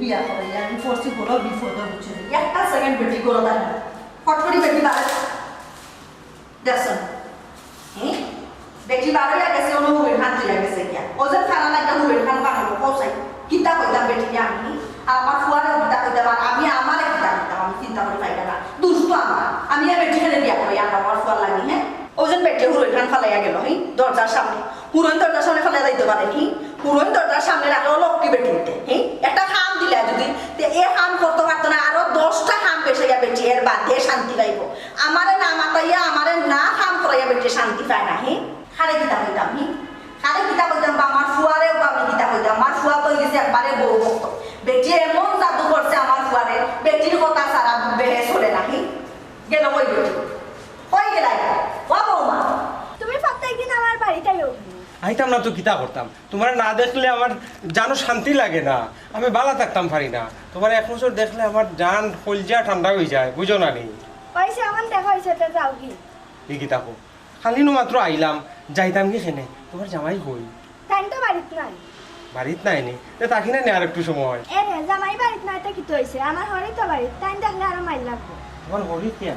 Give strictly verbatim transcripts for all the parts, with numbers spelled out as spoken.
বিয়া করে আমি পড়ছি বড় বিপদ, বুঝছো নি? একটা সেকেন্ড বেটি করো তার না। ফট করি বেটি বাড়ে। দেখছো? হ্যাঁ? বেটি বাড়ে গেছে, অন্য হুবেন খান তুই গেছে গিয়া। ও যে খানা লাগা হুবেন খান বানাবো, কোথায়? কিতা কইতাম বেটি নিয়ে আমি? আর আমার ফুয়ারে কিতা কইতাম, আর আমি আমারে কিতা কইতাম, আমি চিন্তা করি পাইতাম না। দুষ তো আমার, আমি আর বেটি ফেলে দিয়া করি, আর আমার ফুয়ার লাগি, হ্যাঁ? ও যেন বেটি হুরই খান ফালাইয়া গেল, হ্যাঁ? দরজার সামনে। হুরই দরজার সামনে ফালাইয়া যাইতে পারে, হ্যাঁ? হুরই দরজার সামনে রাখে, ও লক্ষ্মী বেটি উঠে, হ্যাঁ? একটা কাম দিলা যদি, তে এ কাম করতে পারতো না, আরো দশটা কাম পেশাইয়া বেটি এর বাদে শান্তি পাইবো। আমারে না মাতাইয়া, আমারে না কাম করাইয়া বেটি শান্তি পায় না, হ্যাঁ? খারে কিতা কইতাম, হ্যাঁ? খারে কিতা কইতাম বা আমার ফুয়ারে বা আমি কিতা কইতাম? আমার ফুয়া তো গেছে একবারে বউ ভক্ত। বেটি এমন জাদু করছে আমার ফুয়ারে, বেটির কথা ছাড়া বেহে চলে না, হ্যাঁ? গেল কই বেটি? কই গেলাই? ও বৌমা। তুমি প্রত্যেক দিন আমার বাড়িতে আইও। আইতাম না তো কিতা করতাম? তোমার না দেখলে আমার জানো শান্তি লাগে না, আমি বালা থাকতাম পারি না। তোমার এক বছর দেখলে আমার জান কলজা ঠান্ডা হয়ে যায়, বুঝো না নি? হইছে, এখন দেখা হইছে, তো যাও কি? এই কিতা কও? খালি নু মাত্র আইলাম, যাইতাম কি খেনে? তোমার জামাই কই? তাইন তো বাড়িত নাই। বাড়িত নাই নি? তে থাকি না নি আর একটু সময়? এ রে, জামাই বাড়িত নাই তো কিতা হইছে? আমার হরি তো বাড়িত, তাইন দেখলে আরো মাইর লাগবো। তোমার হরি কিয়া?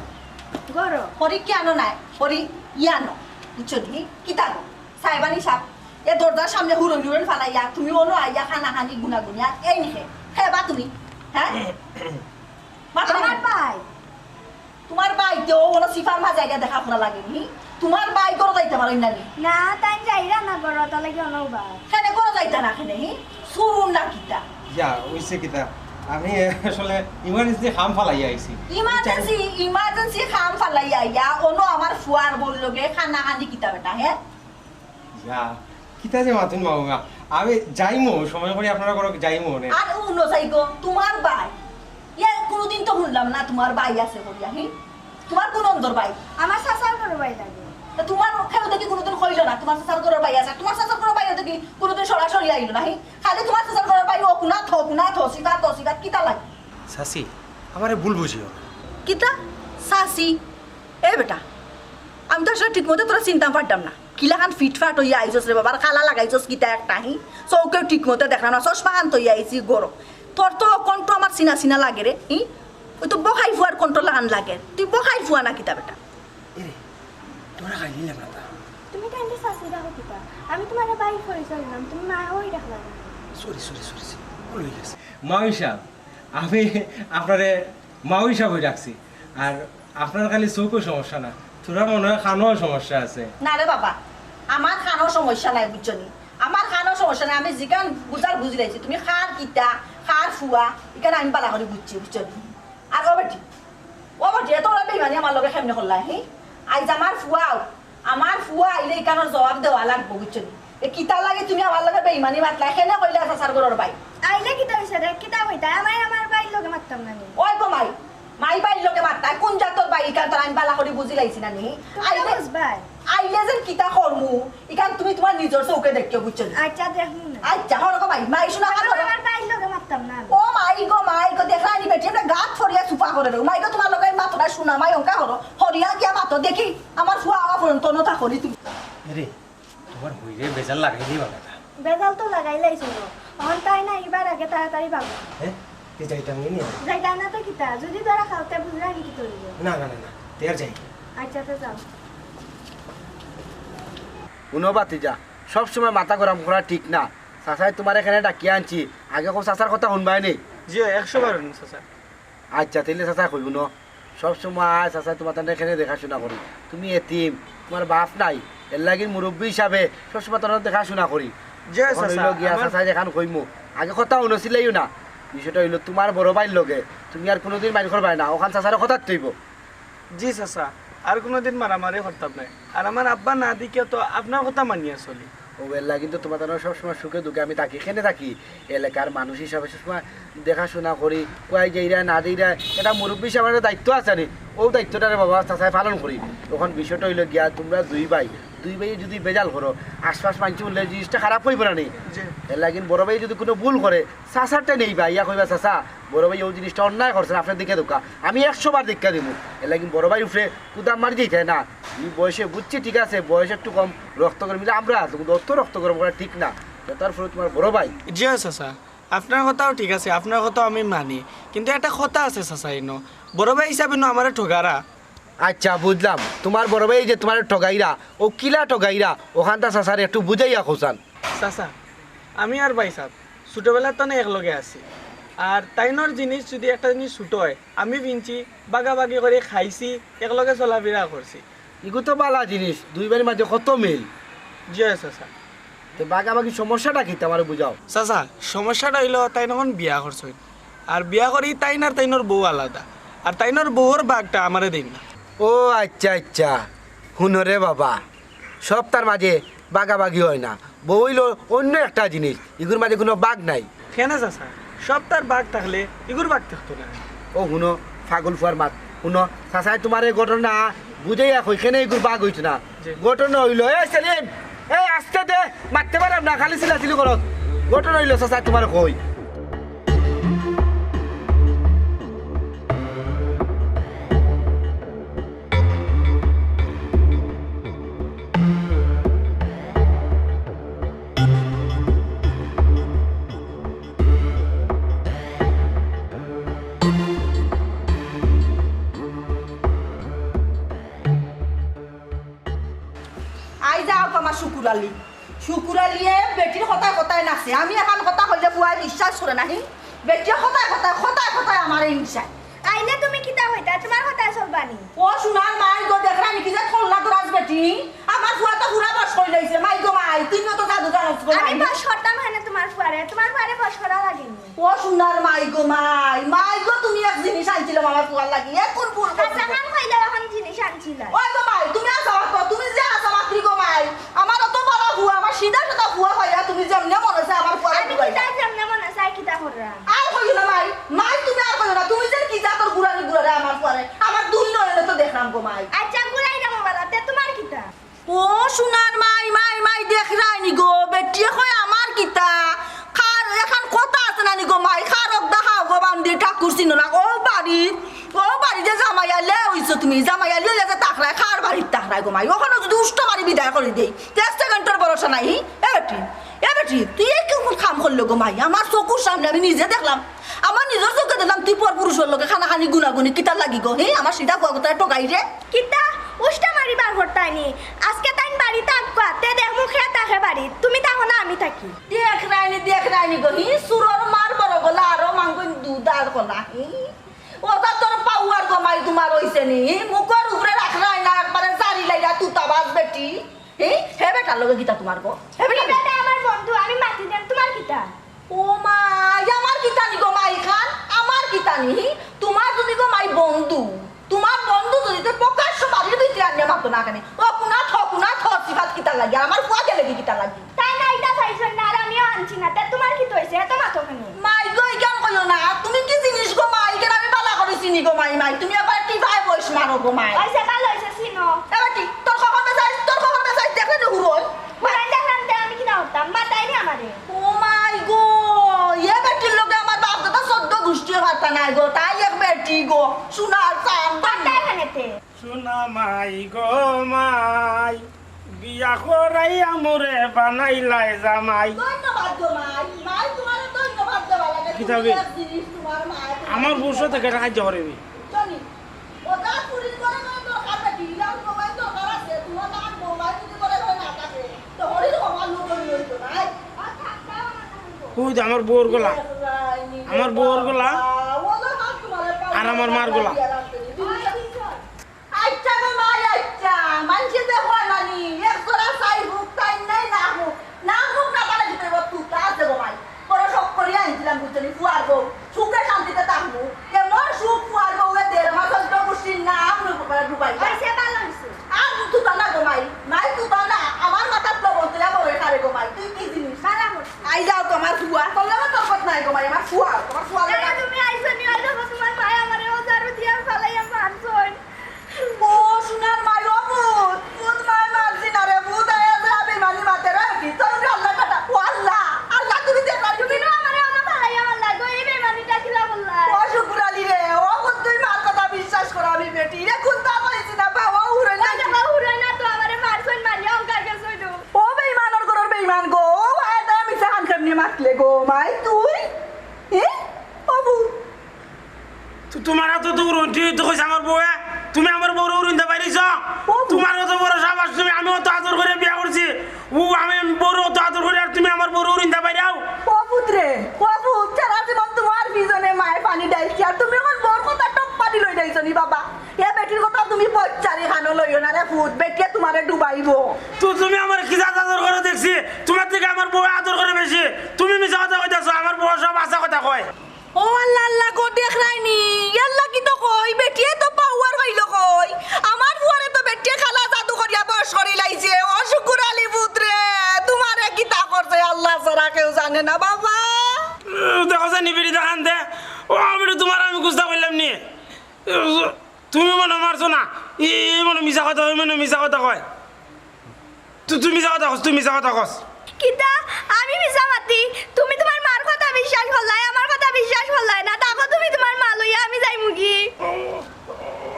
গরো। হরি কিয়ানো নাই? হরি ইয়ানো। বুঝছো নি? কিতা গো? সাহেবানি সাহেব, এ দরজার সামনে হুরন হুরন ফালাইয়া, তুমি অনো আইয়া খানা খানি গুনাগুনিয়া, এই নিখে। খেবা তুমি? হ্যাঁ? মাথা আমার ভাই। তোমার ভাই তো অনো সিফার মাঝে আইয়া দেখা করা লাগে নি? তোমার ভাই ঘরো যাইতে পারইন না নি? না, তাইন যাইরা না ঘরো, তার লাগি অনো বা। কেনে ঘরো যাইতা না কেনে, হি? চুরুন না কিতা? ইয়া, হইছে কিতা? আমি আসলে ইমার্জেন্সি কাম ফালাইয়া আইছি। ইমার্জেন্সি, ইমার্জেন্সি কাম ফালাইয়া আইয়া, অনো আমার ফুয়ার বউর লগে খানা খানি কিতা বেটা, হে? ইয়া, কিতা যে মাতুন মামা, আমি যাইমু, সময় করি আপনারা ঘরো যাইমু নে। আর উনো যাইগো, তোমার ভাই। ইয়া, কোনোদিন তো শুনলাম না তোমার ভাই আছে করিয়া, হি? তোমার কোন অন্ধর ভাই? আমার চাচার ঘরর ভাই লাগে। তা তোমার কেউ দেখি কোনোদিন কইল না, তোমার চাচার ঘরর ভাই আছে, তোমার চাচার ঘরর ভাই দেখি কোনোদিন সরাসরি আইল না, হি? খালি তোমার চাচার ঘরর ভাই, ও কুনা থ, কুনা থ, সিফাত, ও সিফাত, কিতা লাগে? চাচি, আমারে ভুল বুঝিও না। কিতা? চাচি? এ বেটা, আমি তো আসলে ঠিক মতো তোরা চিনতাম পারতাম না। কিলাখান ফিটফাট হইয়া আইছস রে বাবা, আর কালা লাগাইছস কিতা একটা, হি? চউখেও ঠিক মতো দেখলাম না, চশমা খান থইয়া আইছি ঘরো। তোর তো কণ্ঠ আমার চিনা চিনা লাগে রে, হি? ওই তো বখাই ফুয়ার কণ্ঠ লাগান লাগে। তুই বখাই ফুয়া না কিতা বেটা? এরে, তোরা খাইলি না বেটা? তুমি কেন চাচি ডাকো কিতা? আমি তোমার ভাই পরিচয় দিলাম, তুমি মা ওই ডাকলা না। সরি, সরি, সরি, সরি, ভুল হয়ে গেছে। মামি সাহেব, আমি আপনারে মাও হিসাবে রাখছি। আর আপনার খালি চোখও সমস্যা না, তোরা মনে হয় কানও সমস্যা আছে। না রে বাবা, আমার কানও সমস্যা নাই, বুঝছো নি? আমার কানও সমস্যা নাই, আমি যেখান বুঝার বুঝি লাইছি। তুমি কার কিতা, কার ফুয়া, এখান আমি বালা করি বুঝছি, বুঝছো নি? আর ও বেটি, ও বেটি, এত বড় বেইমানি আমার লগে কেমনে করলা, হি? আইজ আমার ফুয়াও, আমার ফুয়া আইলে এখানোর জবাব দেওয়া লাগবো, বুঝছো নি? এ কিতা লাগে তুমি আমার লগে বেইমানি মাতলা? কেনে কইলা চাচার ঘরর ভাই? আইলে কিতা হইছে রে? কিতা কইতা? আমি আমার ভাইর লগে মাততাম না নি? ওই গো মাই, মাই ভাইর লগে মাততায়? কোন জাতর ভাই ইখান? তোর আমি বালা করি বুঝি লাইছি না নি? তুমি আইলে, বুঝবায়। আইলে যেন কিতা করমু, ইখান তুমি তোমার নিজর চউখে দেখিও, বুঝছো নি? আচ্ছা, দেখমু না। আচ্ছা, হরো গো মাই, মাই শোনা, আমার হরো। আমার ভাইর লগে মাততাম না আমি। ও মাই গো, মাই গো, দেখলা নি বেটি, আমরা গাত ফরিয়া চুপা করে দেবো। মাই গো, তোমার লগে মাতো না, শোনা, মাই অঙ্কা হরো, হরিয়া গিয়া মাতো, দেখি, আমার ফুয়া আওয়া পর্যন্ত নতা করি তুমি। এরে, তোমার হইরে বেজাল লাগাইলি বাবা। বেজাল তো লাগাই লাইছো গো। অন তাই না, এবার আগে তাড়াতাড়ি ভাগো। হ্যাঁ? তে যাইতাম নি? যাইতাম না তো কিতা? যদি ধরা খাওতে বুঝলে আমি কি করবো? না, না, না, না। তে আর যাই। আচ্ছা, তো যাও। হুনো ভাতিজা, সব সময় মাথা গরম করা ঠিক না। চাচাই তোমার এখানে ডাকিয়া আনছি, আগে কও চাচার কথা শুনবায় নি? জি, একশো বার শুনুন, চাচা। আচ্ছা, তাইলে চাচা কইব ন। সব সময় চাচা তোমার তানে এখানে দেখাশোনা করি। তুমি এতিম, তোমার বাপ নাই, এর লাগি মুরব্বী হিসাবে সব সময় তানে দেখাশোনা করি। জি, এখন চাচা, হইল গিয়া আমার চাচা যেখান কইমু, আগে কথা হুনছিলাইও না। বিষয়টা হইল তোমার বড় ভাইর লগে, তুমি আর কোনোদিন মাইর করবায় না, ওখান চাচারে কথা থইব। জি চাচা, আর কোনোদিন মারামারি করতাম না। আর আমার আব্বা না দেখিয়া তো আপনার কথা মানিয়া চলি। ও এর লাগি তো তোমার তানে সবসময় সুখে দুঃখে আমি থাকি, কেনে থাকি? এলাকার মানুষ হিসাবে সবসময় দেখাশোনা করি, কই যাইরা না যাইরা, এটা মুরব্বী হিসাবে একটা দায়িত্ব আছে নি, ও দায়িত্বটা রে বাবা চাচাই পালন করি। তখন বিষয়টা হইল গিয়া, তোমরা দুই ভাই, দুই ভাই যদি বেজাল করো, আশপাশ মানষে বললে জিনিসটা খারাপ হইব না নি? জি। এর লাগি বড় ভাই যদি কোনো ভুল করে, চাচারটা নেই ভাই, ইয়া কইবা, "চাচা, বড় ভাই ও জিনিসটা অন্যায় করছেন, আপনি দেখে দোকা।" আমি একশো বার দেখা দিব। এর লাগি বড় ভাই উঠে কুদাম মারি দিতে না। এই বয়সে বুঝছি, ঠিক আছে, বয়স একটু কম, রক্ত গরম, কিন্তু আমরা আছি, কিন্তু অত রক্ত গরম করা ঠিক না। তারপরে তোমার বড় ভাই। জি হ্যাঁ চাচা, আপনার কথাও ঠিক আছে, আপনার কথাও আমি মানি, কিন্তু একটা কথা আছে চাচা, ইনো বড় ভাই হিসাবে নু আমারে ঠগারা। আচ্ছা, বুঝলাম, তুমার বড় ভাই যে তুমারে ঠগাইরা, অউ কিলা ঠগাইরা, অখানতা চাচারে একটু বুঝাইয়া কওছান। চাচা, আমি আর ভাইসাব ছোটবেলা তনে একলগে আছি, আর তাইনর জিনিস যুদি একটা জিনিস ছুটো অয়, আমি ফিনছি, ভাগাভাগি করি খাইছি, একলগে চলাফিরা করছি। ইগু তো বালা জিনিস, দুই ভাইর মাঝে কত মিল। জি অয় চাচা। তে ভাগাভাগি সমস্যাটা কিতা আমারে বুঝাও। চাচা, সমস্যাটা অইলো তাইন অখন বিয়া করছইন, আর বিয়া করি তাইন আর তাইনর বউ আলাদা, আর তাইনর বউর ভাগটা আমারে দেইন না। ও আচ্ছা আচ্ছা, হুনো রে বাবা, সবতার মাঝে ভাগাভাগি অয় না, বউ অইলো অইন্য একটা জিনিস, ইগুর মাঝে কুনু ভাগ নাই। কেনে চাচা? সবতার ভাগ থাকলে ইগুর ভাগ থাকতো না? ও হুনো, ফাগল ফুয়ার মাত। হুনো, চাচায় তুমারে ঘটনা বুঝাইয়া কই, কেনে ইগুর ভাগ অইতো না। জি। ঘটনা অইলো, এ সেলিম, এ আস্তে দে, মাততে পাররাম না, খালি চিল্লাচিল্লি করস। ঘটনা অইলো চাচায় তুমারে কই। আই যাও তো আমার শুকুর আলী। শুকুর আলীয়ে বেটির কথায় কথায় নাচে। আমি এখান কথা কইলে ফুয়ায় বিশ্বাস করে না, হি? বেটিয়ে কথায় কথায়, কথায় কথায় আমারে হিংসায়। আইলে তুমি কিতা কইতা? তুমার কথায় চলবানি? ও সোনার মাই গো, দেখরায় নি কিতা যে থল্লা দরাজ বেটি। আমার ফুয়া তো পুরা বশ করি লইছে। মাই গো মাই, তুমিও তো জাদু জানস গো আমি মাই। বশ করতাম কেনে তুমার ফুয়ারে? তুমার ফুয়ারে বশ করা লাগেনি। ও সোনার মাই গো মাই, মাই গো, তুমি এক জিনিস আনছিলাম আমার ফুয়ার লাগি, এখন ভুল করছো। আচ্ছা, কাম খাইলে এখন জিনিস আনছিলাম। ওই গো মাই, তুমি আছো আমার তো, তুমি যে আছো আমার কি গো মাই, আমার অত বড় ফুয়া, আমার সিধা সাদা ফুয়া পাইয়া তুমি যেমনে মনে চায় আমার ফুয়ারে আমি কি ঘুরাইলা। তাই যেমনে মনে চায় কিতা কররা? আর কইও না মাই, মাই তুমি আর কইও না, তুমি যে কি জাতর ঘুরানি ঘুরারে আমার ফুয়ারে, আমার দুই নয়নে তো দেখলাম গো মাই। আচ্ছা, ঘুরাই দেবো বালা, তে তুমার কিতা? ও সোনার মাই, মাই, মাই, দেখরায় নি গো, বেটিয়ে কয় আমার কিতা? খার, এখান কথা আছে না নি গো মাই, খার অগদা হাও গো বান্দি ঠাকুর চিনো না। ও বাড়ি, ও বাড়ি যে জামাই আলিয়া অইছো তুমি, জামাই আলিয়া যে তাকরায়, খার বাড়িত তাকরায় গো মাই। অখানো যুদি উষ্ট মারি বিদায় করি দেই, তে এক সেকেন্ডর ভরসা নাই। এ বেটি, এ বেটি, তুই এই কোন কাম করলে গো মাই? আমার চকুর সামনে আমি নিজে দেখলাম, আমার নিজর চউখে দেখলাম তুই পর পুরুষর লগে খানাখানি গুনাগুনি কিতার লাগি গো? হে, আমার সিধা ফুয়া কথায় ঠগাইরে। কিতা উষ্টা মারি বার করতায়নি? আজকে তাইন বাড়িত আউক্কা, তে দেখমু কে থাকে বাড়িত। তুমি থাকো না আমি থাকি। দেখরায় নি, দেখরায় নি গো, হি চুরর মার বড় গলা, আরো মাংগইন দুধ আর কলা, হি। অতা তোর পাওয়ার গো মাই তুমার অইছে নি, হি মুখর উপরে রাখরায় না, একবারে জারি লাইরা তুতাবাজ বেটি, হি। হে বেটার লগে কিতা তুমার গো? হে বেটা ই বেটা আমার বন্ধু, আমি মাতি দেন, তুমার কিতা? ও মাই, আমার কিতা নি গো মাই খান, আমার কিতা নি? তুমার যুদি গো মাই বন্ধু, তুমার বন্ধু যুদি তে প্রকাশ্য বাড়ির ভিতরে আনিয়া মাতো না কেনে? ও কুনা থ, কুনা থ, সিফাত কিতা লাগি? আর আমার ফুয়া গেলে কি কিতা লাগি? তাইন আইতা চাইছইন না, আর আমিও আনছি না, তে তুমার কিতা অইছে? এত মাতো কেনে? মাই গো, ইখান কইও না, তুমি কি জিনিস গো মাই? ইখান আমি বালা করি চিনি গো মাই, মাই, তুমি আবার টিপায় বইস মারো গো মাই। অইছে, বালা অইছে, চিনো। এবার কি? তোর খবর বেচাইস, তোর খবর বেচাইস, দেখলে তো হুরো। মাই দেখলাম তে আমি কিতা করতাম? মাতাইনি আমারে। ও মাই গো, এ বেটির লগে আমার বাপ দাদা চৌদ্দ গুষ্টিও পারতা নায় গো, তাই এক বেটি গো, সোনার চান। পারতা এখানেতে। সোনা মাই গো মাই, বিয়া করাইয়া মোরে বানাইলায় জামাই। ধন্যবাদ গো মাই, মাই তুমারে ধন্যবাদ দেওয়া লাগে। কিতা তুমি হবে? এক জিনিস তুমার মাই আমার বউর সাথে কেটা কাজ করে? জনি, ওটা চুরি করে করে দরকার নাকি? ইলাম তোমার দরকার আছে, তোমার লাখান বউ ভাই যদি করে করে না থাকে, তো হরির হমার লোক হরি হইতো নাই। ওই যে আমার বউর গলা, আমার বউর গলা, আর আমার মার গলা। আচ্ছা গো মাই, আচ্ছা, মানষে যে হয় নানি, এক জোড়া চাই হোক, তাই নাই না হোক, না হোক না পারে ভিতরে তুতা আছে গো মাই। বড় শখ করিয়া আনছিলাম, বুঝছো নি, ফুয়ার বউ। সুখে শান্তিতে থাকমু। এমন সুখ ফুয়ার বউয়ে দের, আমার চৌদ্দ গুষ্টির নাম ডুবাই। অইছে, ভালা অইছে। আর তুতা না গো মাই, মাই তুতা না, আমার মাথাত লবণ তুলা বড় খারে গো মাই, তুই কি জিনিস? ভালা করছিস। আই যাও তোমার ফুয়া, তোর লগে তর্কত নাই গো মাই, আমার ফুয়া, তোমার ফুয়া না, লগে। তুমি আইছো নি, আই দেখো তোমার মাই আমারে ওজারু দিয়া ফালাইয়া মারছইন। ও সোনার মাই, ও ভূত, ভূত মাই মারছি না রে, ভূত আয়া যে বেইমানি মাতে রে, কি তোর আল্লাহ কাটা, ও আল্লাহ, আল্লাহ তুমি দেখো, তুমি না আমারে আমার ভাই, আমার লাগো, এই বেইমান তো তোমার অত তো উড়ন্তি তো কইছে আমার বউয়ে, তুমি আমার বউরে উড়িন্দা পাইরাইছো? ও বউ। তোমার অত বড় সাহস, তুমি, আমি অত আদর করি বিয়া করছি, ও আমি বউরে অত আদর করি, আর তুমি আমার বউরে উড়িন্দা পাইরাও? ও পুত রে, ও পুত, সারা জীবন তোমার পিছনে মায়ে পানি ঢালছি, আর তুমি অখন বউর কথা টপ পানি লই যাইছো নি বাবা? এ বেটির কথা তুমি বচ্চারি কানো লইও না রে পুত, বেটিয়ে তোমারে ডুবাইবো। তো তুমি আমার কি জাত আদর করে দেখছি, তোমার থাকি আমার বউয়ে আদর করে বেশি। তুমি মিছা কথা কইতাছো, আমার বউয়ে সব হাছা কথা কয়। ও আল্লাহ, আল্লাহ গো, দেখরায় নি? আল্লাহ, কিতা কই? বেটিয়ে তো পাওয়ার পাইলো কই? আমার পুয়ারে তো বেটিয়ে কালা জাদু করিয়া বশ করিলাইছে। ও শুকুর আলী পুত রে, তোমারে কিতা করছে? আল্লাহ ছাড়া কেউ জানে না বাবা। উম, দেখো যে নিবিড়ি দেখান দে। ও, আমি তোমার আমি কুস্তা কইলাম নি। তুমি মনে মারছো না? ই, ই মনে মিছা কথা, ওই মনে মিছা কথা কয়। তু-, তুই মিছা কথা কস, তুই মিছা কথা কস। কিতা? আমি মিছা মাতি? তুমি তোমার মার কথা বিশ্বাস করলায়, আমার কথা বিশ্বাস করলায় না। দেখো তুমি তোমার মা লইয়া আমি যাইমুগি। ও,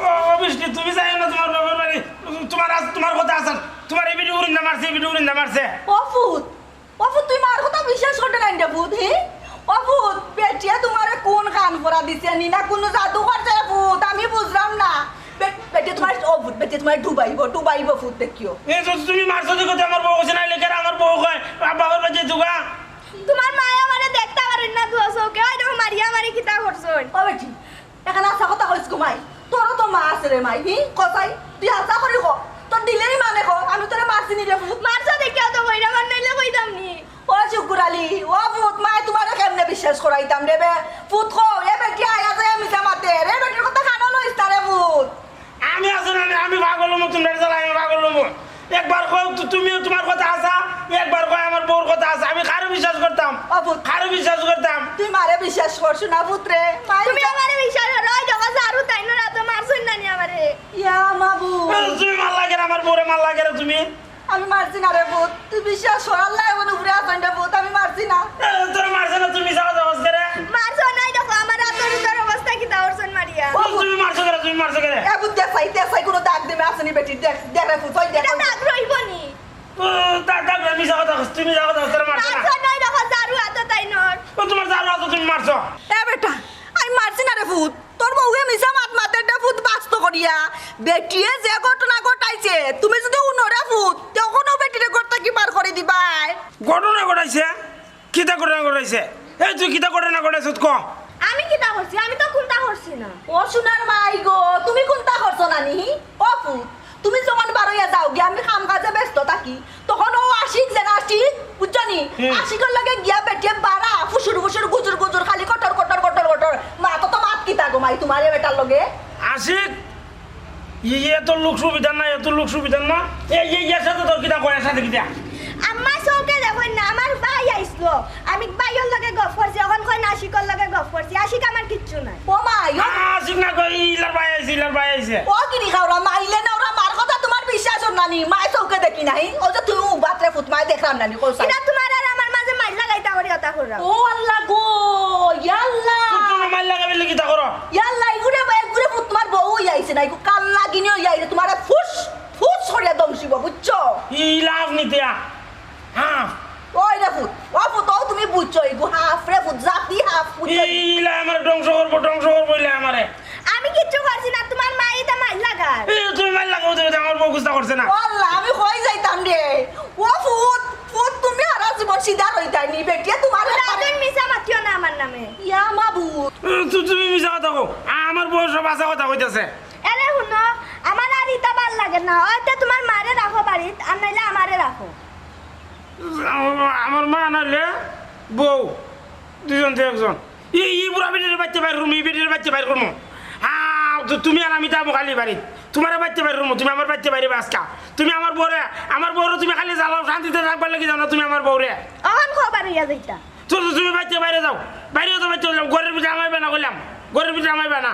ও, ও, বৃষ্টি, তুমি যাইও না তোমার বাবার বাড়ি। তোমার আজ, তোমার কথা আছে। তোমার এই বেটি উড়িন্দা মারছে, এই বেটি উড়িন্দা মারছে। ও পুত, ও পুত, তুই মার কথা বিশ্বাস করতে নাই রে পুত, হি? ও পুত, বেটিয়ে তোমারে কোন কান পরা দিছে নি না কোনো জাদু করছে রে পুত, আমি বুঝলাম না। বে-, বেটিয়ে তোমার, ও পুত, বেটিয়ে তোমার ডুবাইবো, ডুবাইবো পুত দেখিও। এ তো তুমি মারছো দেখো তো আমার বউ কইছে না, লেখের আমার বউ কয়, আব্বা ওর বাজে দুগা। তোমার মায়ে আমারে দেখতা পারইন না দুয়া চউখে, ওই দেখো মারিয়া আমারে কিতা করছইন। ও বেটি, এখান হাছা কথা কইস গো মাই, তোরও তো মা আছে রে মাই, হি? কসাই, তুই হাছা করি ক, তোর দিলেরই মানে ক, আমি তোরে মারছি নি রে পুত। মারছো দেখিয়াও তো কইরাম, আর নাইলে কইতাম নি। ও শুকুর আলী, ও পুত, মাই তোমারে কেমনে বিশ্বাস করাইতাম রে বে? পুত কও, এ বেটি আয়া যায় মিছা মাতে, রে বেটির কথা কানো লইস না রে পুত। আমি আছি না, আমি পাগল হমু, তোমরা জ্বালা আমি পাগল হমু। একবার কও তু-, তুমি তোমার কথা হাছা, একবার কও আমার বউর কথা হাছা। আমি কারে বিশ্বাস করতাম? ও পুত। কারে বিশ্বাস করতাম? তুই মারে বিশ্বাস করছো না পুত রে। মাই তুমি আমারে বিশ্বাস করো, ওই দেখো ঝাড়ু তাইন রাতো মারছইন না নি আমারে। ইয়া মাবুদ। এ, তুমি মারলা কেরে আমার বউরে, মারলা কেরে তুমি? আমি মারছি না রে পুত, তুই বিশ্বাস কর, আল্লাহ এখন উপরে আছইন রে পুত, আমি মারছি না। এ, তোরে মারছে না, তুই মিছা কথা কস কেরে? মারছো নাই, দেখো আমার আতর উতর অবস্থা কিতা করছইন মারিয়া। ও, তুমি মারছো কেরে, তুমি মারছো কেরে? এ পুত, দেখ চাই, দেখ চাই, কোনো দাগ দিমে আছে নি বেটি, দেখ, দেখ রে পুত, ওই দেখ, ইটা ওই দেখ। দাগ রইবো নি? ও, দাগ, দাগ, মিছা কথা কস, তুমি মিছা কথা কস, তোরে মারছে না। মারছো নাই, দেখো ঝাড়ু আতো তাইন। ও, তোমার ঝাড়ু আতো তুমি মারছো। এ বেটা, আমি মারছি না রে পুত, তোর বউয়ে মিছা মাত মাতের রে পুত, বাস্ত করিয়া। বেটিয়ে যে ঘটনা ঘটাইছে, তুমি যদি হুনো রে পুত, তে অখনউ বেটিরে ঘর থাকি বার করি দিবায়। ঘটনা ঘটাইছে? কিতা ঘটনা ঘটাইছে? এই তুই কিতা ঘটনা ঘটাইছত ক? আমি কিতা করছি? আমি তো কুন্তা করছি না। ও সোনার মাই গো, তুমি কুন্তা করছো না নি? ও পুত, তুমি যখন বারইয়া যাওগি, আমি কাম কাজে ব্যস্ত থাকি, তখন ও আশিক যে না আশিক, বুঝছো নি? হুম। আশিকর লগে গিয়া বেটিয়ে বাড়া ফুসুর ফুসুর গুজুর গুজুর খালি কটর কটর কটর কটর। মা তো, তো মাত কিতা গো মাই তোমার এ বেটার লগে? আশিক? ই-, এত লোক সুবিধার না, এত লোক সুবিধার না। এই, এই, এর সাথে তোর কিতা কয়, এর সাথে কিতা? আম্মা চউখে দেখইন না, আমার ভাই আইছলো। আমি ভাইর লগে গফ করছি, অখন কইন আশিকর লগে গফ করছি। আশিক আমার কিচ্ছু নাই। ও মাই, ও আ-, আশিক না কই, ইলার ভাই আইছে, ইলার ভাই আইছে। ও গিরি খাওরা, মাইলে না ওরা মার কথা তোমার বিশ্বাস অর না নি? মাই চউখে দেখি নাই। ও যে তুমি উবাত রে পুত, মাই দেখরাম না নি, কও চাই। ইটা তোমার আর আমার মাঝে মাইর লাগাইতা করি কথা কররাম। ও আল্লাহ গো, ইয়া আল্লাহ। তুই, তুই মাইর লাগাইবার লাগি কিতা করো? ইয়া আল্লাহ, ইগুরে, ইগুরে পুত তোমার বউ অইয়া আইছে না, ইগু কাল লাগিনি অইয়া আইছে, তোমারে ফুস, ফুস করিয়া দংশিব, বুঝছো? ই লাভ নিতে আ। হ্যাঁ। ওই রে পুত, ও পুত, ও তুমি বুঝছো, ইগু হাফ রে পুত, জাতি হাফ, বুঝছো? ই, ইলা আমারে ধ্বংস করবো, ধ্বংস করবো ইলা আমারে। আমি কিচ্ছু করছি না, তোমার মাই ইতা মাইর লাগার। এই তুমি মাইর লাগাও, তুমি আমার বউ কুন্তা করছে না। ও আল্লাহ, আমি কই যাইতাম রে। ও পুত, পুত, তুমি হারা জীবন সিধা রইতায় নি, বেটিয়ে তোমার দাদুর মিছা মাতিও না আমার নামে। ইয়া মাবুদ। এ, তু-, তুমি মিছা কথা কও। আমার বউ সব হাছা কথা কইতাছে। এরে হুনো, আমার আর ইতা ভালা লাগে না। অইতে তোমার মারে রাখো বাড়িত, আর নাইলে আমারে রাখো। আমার, আমার মা নাইলে বউ, দুইজন থাকি একজন। ই, ই বুড়া বেটিরে বাইত্তে বাইর করমু, ই বেটিরে বাইত্তে বাইর করমু। আ, তু-, তুমি আর আমি যাইমু খালি বাড়িত। তোমারে বাইত্তে বাইর করমু, তুমি আমার বাইত্তে বাইরে বাসকা। তুমি আমার বউরে, আমার বউরে তুমি খালি জ্বালাও, শান্তিতে থাকবার লাগি যাও না তুমি আমার বউরে। অখন খবর অইয়া যাইতা। তো, তো তুমি বাইত্তে বাইরে যাও, বাইরে যাও, বাইত্তে যাও, ঘরর ভিতরে হামাইবা না কইলাম, ঘরর ভিতরে হামাইবা না।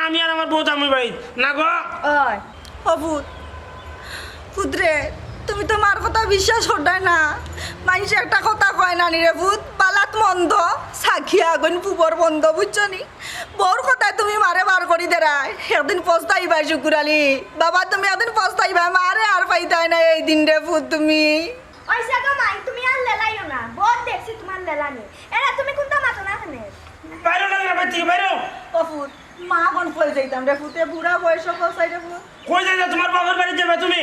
আমি আর আমার বউ যাইমু বাড়িত, না গো। ওই। ও পুত, পুত রে, তুমি তো মার কথা বিশ্বাস কররায় না। মাইনষে একটা কথা কয় না নি রে পুত, বালাত মন্দ, সাকিয়া আগুন পুবর বন্ধ, বুঝছো নি? বউর কথায় তুমি মারে বার করি দেরায়, একদিন পস্তাইবায় শুকুর আলী। বাবা, তুমি একদিন পস্তাইবায়, মারে আর পাইতায় না এই দিন রে পুত তুমি। অইছে গো মাই, তুমি আর লেলাইও না, বউত দেখছি তোমার লেলানি। এরে, তুমি কুন্তা মাতো না কেনে? বাইরে না, বাইরে থেকে বাইরে। ও পুত, মা অখন কই যাইতাম রে ফুত, এ বুড়া বয়স অবস্থায় রে ফুত। কই যাইতা? তুমার বাপর বাড়ি যাইবা তুমি।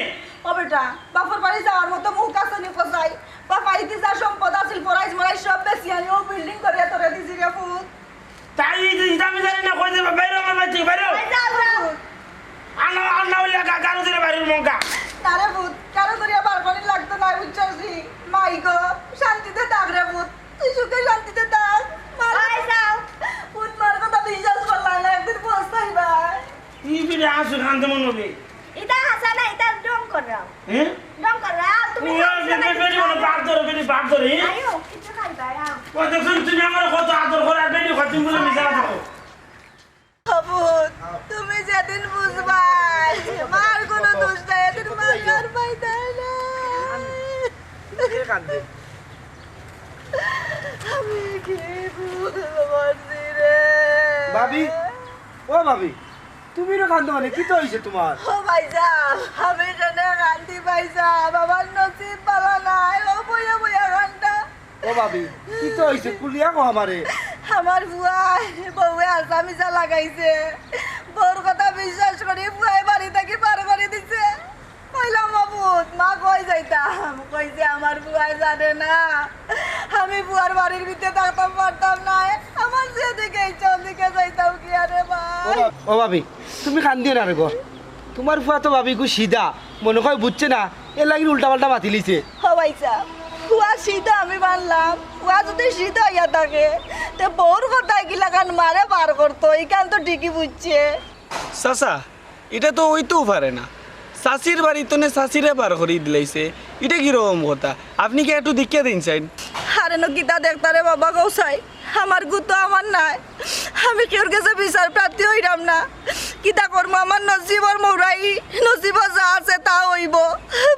ও বেটা, বাপর বাড়ি যাওয়ার মতো মুখ আছে নি কছাই? বাপ বাড়িত যা সম্পদ আছিল, ফরাইজ মরাইজ সব বেচিয়া আনি অউ বিল্ডিং করিয়া তোরে দিছি রে ফুত। তাই এই যে ইটা আমি জানি না, কই যাইবা? বাইরো আমার বাড়ি থাকি, বাইরো। কই যাও, যাও। আর না, আর না অইলে গা-, গারো দিলে বাড়ির মঙ্গা। না রে ফুত, গারো করিয়া বার করি লাগতো না, বুঝছস নি? মাই গো, শান্তিতে থাক রে ফুত, তুই সুখে শান্তিতে থাক। মার কই যাও। ফুত, মার কথা বিশ্বাস করলা না, একদিন পস্তাইবা। ই বিড়ি আসু খান তেমন হবে। ইটা হাছা না, ইটা ঢং কররাম। হ্যাঁ? ঢং কররাম, তুমি ও, খাও, বে-, বে-, বেটি বলো, বাদ ধরো, বেটি বাদ ধরো, হ্যাঁ? আয়ো, কিছু খাইবা, আও। ও, দেখুন, তুমি আমার কত আদর করো, আর বেটি কত তুমি বলে মিছা কথা কও। ও ফুত, তুমি যেদিন বুঝবায়, মার কোনো দোষ নাই, এদিন মার আর পাইতায় না। কে কান্দে? আমি কি ভুল করছি রে? ভাবি, ও ভাবি, তুমি রে কান্দো মানে? কিতা অইছে তুমার? ও ভাইসাব, আমি কেনে কান্দি ভাইসাব, আমার নসিব ভালা নায়, ও বইয়া বইয়া কান্দা। ও ভাবি, কিতা অইছে? খুলিয়া কও আমারে। আমার ফুয়ায় বউয়ে হাছা মিছা লাগাইছে, বউর কথা বিশ্বাস করি ফুয়ায় বাড়ি থাকি বার করি দিছে। কইলাম, "ও ফুত, মা কই যাইতাম?" কইছে, "আমার ফুয়ায় জানে না, আমি ফুয়ার বাড়ির ভিতরে থাকতাম পারতাম না, আমার যেদিকে ইচ্ছা ওদিকে যাইতাম কি আরে মা?" ও ভাব-, ও ভাবি, তুমি কান্দিও না রে গো। তুমার ফুয়া তো ভাবি গো সিধা, মনে কয় বুঝছে না, এর লাগি উল্টা পাল্টা মাতিলিছে। ও ভাইসাব, ফুয়া সিধা আমি মানলাম, ফুয়া যদি সিধা অইয়া থাকে, তে বউর কথা কিলাখান মারে বার করতো, ইখান তো ঠিকই বুঝছে। চাচা, ইটা তো অইতেউ পারে না। চাচির বাড়ি তনে চাচিরে বার করি দিলাইছে, ইটা কিরকম কথা? আপনে কি একটু দেখিয়া দিন চাইন? আরে নু কিতা দেখতারে বাবা কও চাই, আমার গু তো আমার নায়, আমি কেউর গেছে বিচার প্রার্থী অইরাম না। কিতা করমু, আমার নসিবর মৌরাই, নসিবো যা আছে তা অইবো।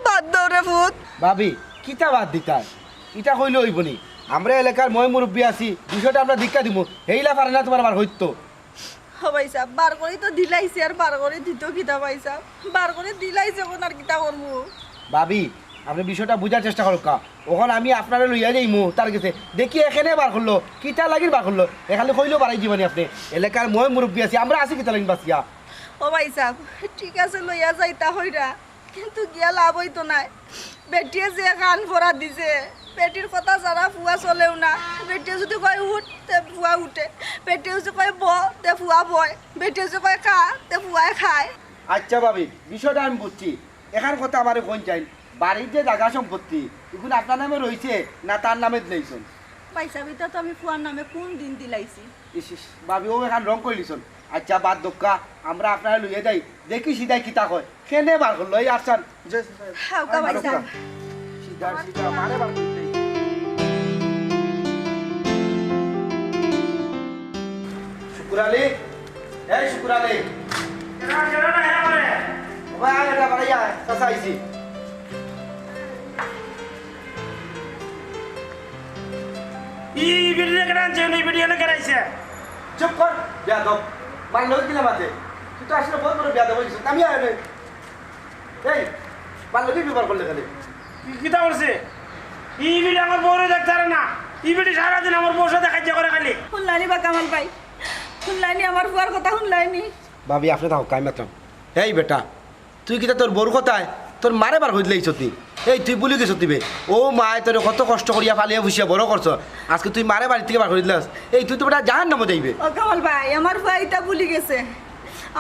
বাদ দেও রে ফুত। ভাবি, কিতা বাদ দিতায়? ইটা কইলে অইবো নি? আমরা এলাকার ময় মুরব্বি আছি, বিষয়টা আমরা দেখিয়া দিমু, হেইলা পারে না তুমার বার করতো। ও ভাইসাব, বার করি তো দিলাইছে, আর বার করি দিতো কিতা ভাইসাব? বার করি দিলাইছে অখন আর কিতা করমু? ভাবি, আপনে বিষয়টা বুঝার চেষ্টা করউক্কা। অখন আমি আপনারে লইয়া যাইমু তার গেছে, দেখি এখানে বার করলো, কিতা লাগির বার করলো, এ খালি কইলেউ বাড়াই দিবা নি আপনে। এলাকার ময় মুরব্বি আছি, আমরা আছি কিতা লাগিন বাঁচিয়া। ও ভাইসাব, ঠিক আছে, লইয়া যাইতা কইরা, কিন্তু গিয়া লাভ অইতো নায়। বেটিয়ে যে কান পরা দিছে, বেটির কথা ছাড়া ফুয়া চলেউ না। বেটিয়ে যদি কয় উঠ, তে ফুয়া উঠে। বেটিয়ে যদি কয় ব, তে ফুয়া বয়। বেটিয়ে যদি কয় খা, তে ফুয়ায় খায়। আচ্ছা ভাবি, বিষয়টা আমি বুঝছি। এখান কথা আমারে কইন চাইন, বাড়ির যে জাগা সম্পত্তি, ইগুন আপনার নামে রইছে না তার নামে দিলাইছইন? ভাইসাব, ইতা তো আমি ফুয়ার নামে কুন দিন দিলাইছি। ইস, ইস, ভাবি, অউ এখান রং করিলিছইন। আচ্ছা, বাদ দেউক্কা, আমরা আপনারে লইয়া যাই, দেখি সিধায় কিতা কয়। কেনে বার করলো এই আফসান? জি, জি, সাহেব। হাউকা ভাইসাব। সিধা, সিধা, মারে বার করতে। শুকুর আলী, এই শুকুর আলী। কেডা, কেডা না, কেডা করে? ও ভাই, আয়, এটা বাড়াই আয়, চাচা আইছি। ই, ই বেটিরে কেডা আনছে? ই বেটি এনে কেডা আইছে? চুপ কর, বেয়াদব। মার লগে দিলে মাতে। তুই তো আসলে বহুত বড় বেয়াদব অইগেছস। নামি আয় এনে। এই, মার লগে ব্যবহার করলে কেনে? কি, কিতা করছে? ই বেটি আমার বউরে দেখতারে না। ই বেটি সারাদিন আমার বউর সাথে কাজিয়া করে খালি। হুনলায়নি বা কামাল ভাই? হুনলায়নি আমার ফুয়ার কথা হুনলায়নি? ভাবি, আপনে থাকউক্কা, আমি মাতরাম। এই বেটা, তুই কিতা তোর বউর কথায় তোর মারে বার করি দিলাইছত নি? এই তুই ভুলি গেছত নি বে? অউ মায় তোরে কত কষ্ট করিয়া পালিয়া পুষিয়া বড় করছে, আজকে তুই মারে বাড়ি থাকি বার করি দিলাস? এই তুই তো বেটা জাহান্নামো যাইবে। ও কামাল ভাই, আমার ফুয়া ইতা ভুলি গেছে,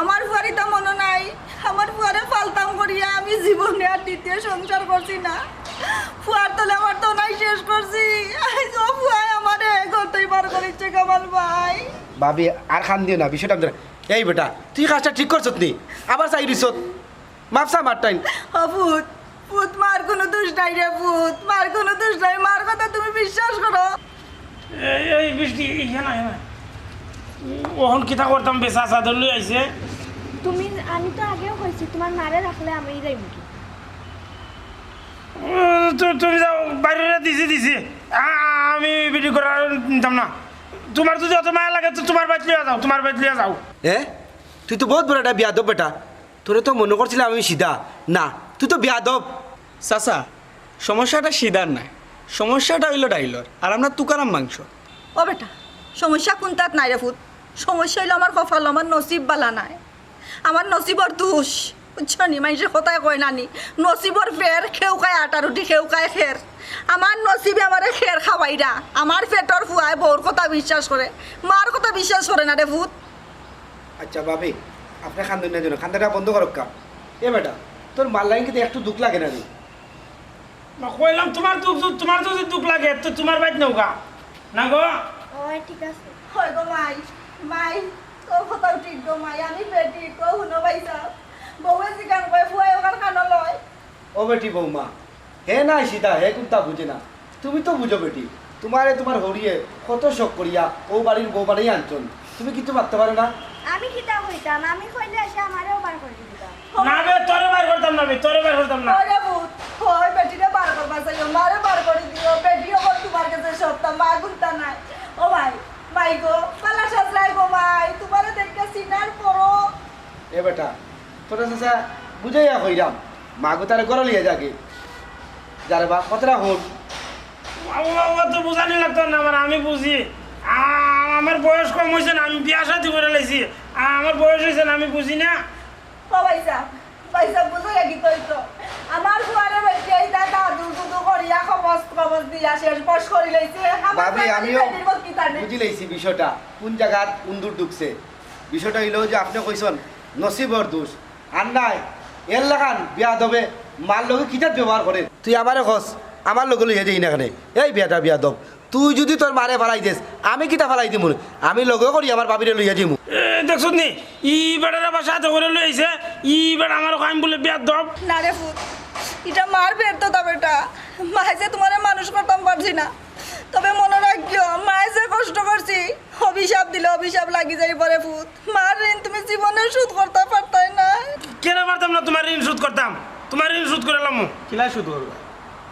আমার ফুয়ার ইতা মনো নাই। আমার ফুয়ারে ফালতাম করিয়া আমি জীবনে আর দ্বিতীয় সংসার করছি না। ফুয়ার তলে আমার তো নাই শেষ করছি। আইজ অউ ফুয়ায় আমারে গতই বার করিছে কামাল ভাই। ভাবি, আর কান্দিও না, বিষয়টা আমি ধরে-, এই বেটা, তুই কাজটা ঠিক করছত নি? আবার চাই দিছত। মাফ চা মার টাইন। ও ফুত, ফুত, মার কুনু দুষ নাই রে ফুত, মার কুনু দুষ নাই, মার কথা তুমি বিশ্বাস করো। এই, এই বৃষ্টি, এই, এখানে, এখানে। অখন কিতা করতাম, বেচা চাদর লই আইছে। তুমি, আমি তো আগেও কইছি, তুমার মারে রাখলে আমি যাইমু কি? উম, তু-, তুমি যাও, বাইরে দিছি, দিছি। আ-, আমি বিক্রি করে আর নিতাম না। তুমার যদি অত মায়া লাগে, তো তুমার বাড়িত লইয়া যাও, তুমার বাড়িত লইয়া যাও। এ? তুই তো বহুত বড় একটা বেয়াদব বেটা। তোরে তো মনো করছিলাম আমি সিধা। না, তুই তো বেয়াদব। চাচা, সমস্যাটা সিধার নায়, সমস্যাটা অইলো ডাইলর, আর আমরার তুকারাম মাংস। ও বেটা, সমস্যা কুনটাত নাই রে ফুত? সমস্যা অইলো আমার কপাল, আমার নসিব বালা নায়, আমার নসিবর দুষ। বুঝছো নি, মাইনষে কথায় কয় না নি, নসিবর ফের কেউ খায় আটা রুটি, কেউ খায় খের। আমার নসিবে আমারে খের খাওয়াইরা। আমার পেটর ফুয়ায় বউর কথা বিশ্বাস করে, মার কথা বিশ্বাস করে না রে ফুত। আচ্ছা ভাবি, আপনে কান্দইন না যেন, কান্দাটা বন্ধ করউক্কা। এ বেটা, তোর মার লাগি কিন্তু একটু দুখ লাগে না রে? মা, কইলাম তুমার দুখ, দুখ, তুমার যদি দুখ লাগে, তে তুমার বাইত নেওগা। না গো? অয়, ঠিক আছে। অয় গো মাই, মাই, তোর কথাও ঠিক গো মাই, আমি বেটি, কও হুনো ভাইসাব। বউয়ে জিগান কয়, ফুয়ায় অখান কানো লয়। ও বেটি বৌমা, হে নায় সিধা, হে কুন্তা বুঝে না। তুমি তো বুঝো বেটি, তুমারে তুমার হউরিয়ে কত শখ করিয়া অউ বাড়ির বউ বানাইয়া আনছইন, তুমি কিচ্ছু মাততে পারো না? আমি কিতা কইতাম, আমি কইলে এসে আমারেও বার করি দিতা। না বে, তোরে বার করতাম না বে, তোরে বার করতাম না। ওরে ভূত, ওই বেটিরে বার করবার চাইও, মারে বার করি দিও, বেটি অখন তুমার গেছে সবটা, মা কুন্তা নাই। ও ভাই, মাই গো, বালা সাজরায় গো মাই, তুমারে দেখিয়া চিনার পরও। এ বেটা, তোরে চাচা বুঝাইয়া কইরাম, মাগু তারে ঘরো লইয়া যাগি। যা রে বা, কথাটা হুন। বাবা, বাবা, তো বুঝানি লাগতো না আমার, আমি বুঝি। আ-, আমার বয়স কম অইছে না, আমি বিয়া শাদি করিলাইছি। আ-, আমার বয়স অইছে না, আমি বুঝি না। ও ভাইসাব, ভাইসাব, বুঝো লাগি তো অইতো। আমার ফুয়ারে বেটিয়ে ইতা দাদু দুদু করিয়া কবজ কবজ দিয়া শেষ বস করিলাইছে। আমার ভাবি, ফুয়া খালি আমিও বেটির বক্তি জানে। বুঝিলাইছি বিষয়টা, কুন জাগাত উন্দুর ঢুকছে। বিষয়টা অইলো যে আপনে কইছইন নসিবর দুষ। আর নায়, এর লাখান বেয়াদবে মার লগে কিতা ব্যবহার করে? তুই আমারে কস, আমার লগে লইয়া যাই না কেনে? এই বেটা বেয়াদব, তুই যুদি তোর মারে ফালাই দেস, আমি কিতা ফালাই দিমু? আমি লগে করি আমার ভাবিরে লইয়া যাইমু। এ, দেখছত নি? ই বেটারে আবার সাথে করি লই আইছে। ই বেটা আমারে কয় আমি বুলে বেয়াদব। না রে ফুত, ইটা মার ব্যর্থতা বেটা। মায় যে তুমারে মানুষ করতাম পারছি না, তবে মনো রাখিও, মায় যে কষ্ট করছি, অভিশাপ দিলে অভিশাপ লাগি যাইবো রে ফুত। মার ঋণ তুমি জীবনে শোধ করতায় পারতায় না। কেনে পারতাম না তুমার ঋণ শোধ করতাম? তুমার ঋণ শোধ করিলামু। কিলা শোধ করবায়?